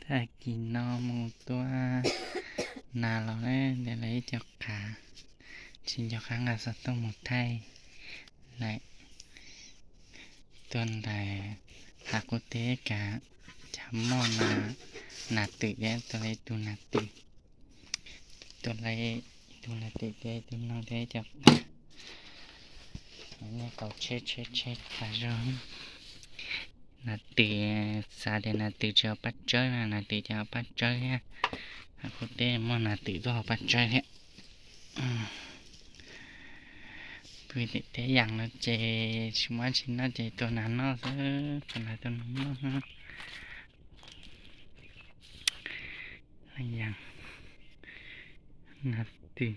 Tag kis no mus tua nas los na, ntawm lawv ib co qav, tsis nco qab nqa xov tooj mus thaij lawm. Tuaj ntais hav qub teb kav, cas muaj nas twm thiab, tua lawv ib tug nas twm, tua lawv ib tug nas twm thiab ib tug noog thiab ib co qav. Nej tau tsheb tsheb tsheb tas zog. Nas twm, xav tias nas twm tsis haus paj tsawb na, nas twm ces haus paj tsawb thiab. Hav qub teb muaj nas twm tuaj haus paj tsawb thiab. Pw tim teb yas no ces tsis muaj tsis noj ces tua nas noj xwb, tua nas tua noog noj. Yas, nas twm,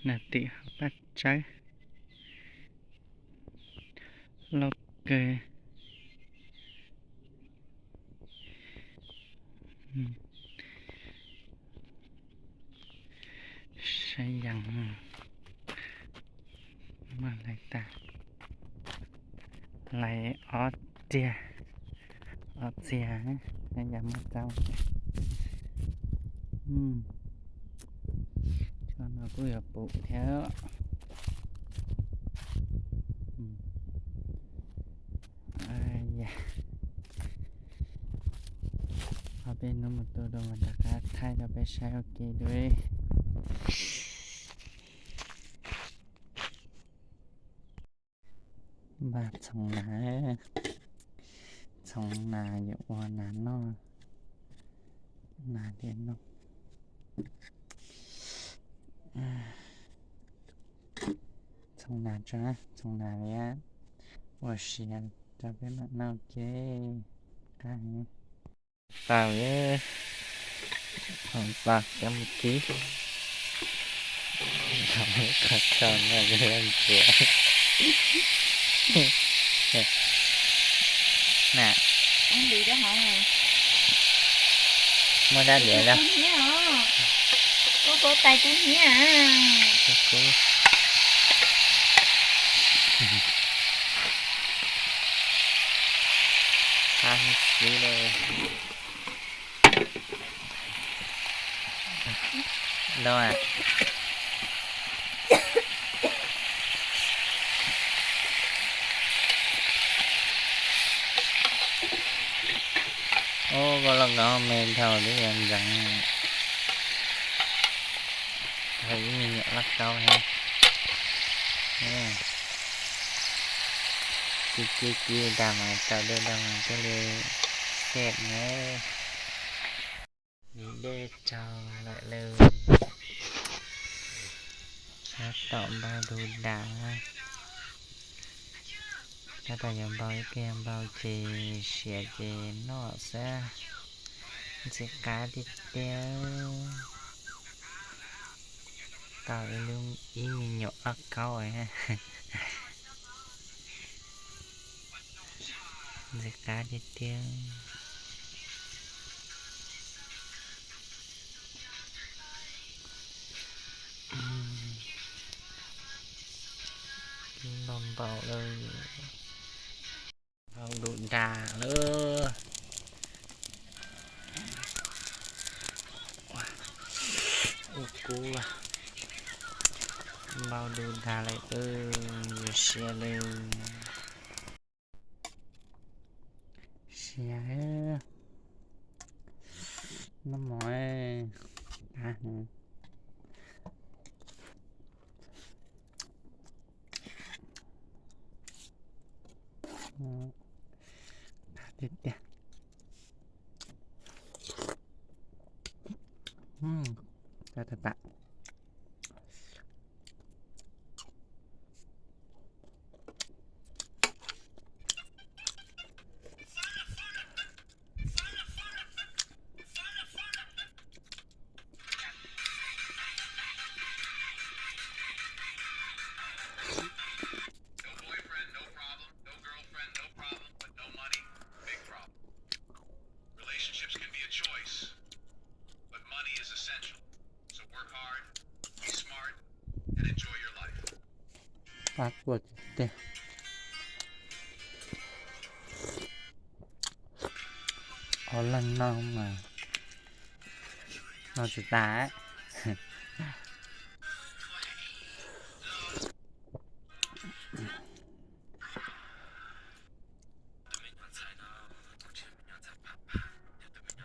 nas twm haus paj tsawb, loj kawg. Saib yas, muaj lawv tas, lawv ob tiag, ob txiag, saib yas muaj tau. Tsho no kuj yuav pum thiab. Ho peb hnub mus tua dua mas rov qab thaij rau peb saib ua ke dua. Npaj txhoov nas, txhoov nas yuav ua nas noj, nas thiaj noj. Txhoov nas tso, txhoov nas li ua siav rau peb mam noj ke. Qab heev. Tau, tau cov mus kib. Qhov tso no ntxias na. Muaj dab liam lawm. Koj koj tais kub hnyiab. Qab xwb le. Ntau a. Ub, koj los nkaus me dhau li ntxeev. Tau ib me nyuam loj kaub thiab. Ci ci ci dag mas tau dej dag mas thiaj li xej na. Li dej tsaus lawm lawm. Tab tom npau du dag. Tab tom yuav npau ib pliag npau ces siav ces noj xwb. Ntxim qab tiag tiag. Tau ib lub ib me nyuam loj kaub. Ntxim qab tiag tiag. Npau npau lawm. Npau du dag lawm. Ua kub, npau du dag lawm, yuav siav lawm. Siav, noj mov, qab heev. Qab tiag tiag. Qab tag tag. Qab kua tiag tiag. Ua leej no mas no tsis tas.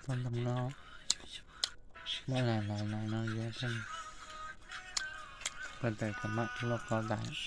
Tau ntoo no, muab lam lais lais no yuav tej ko taw kom mam luaj qhov tas.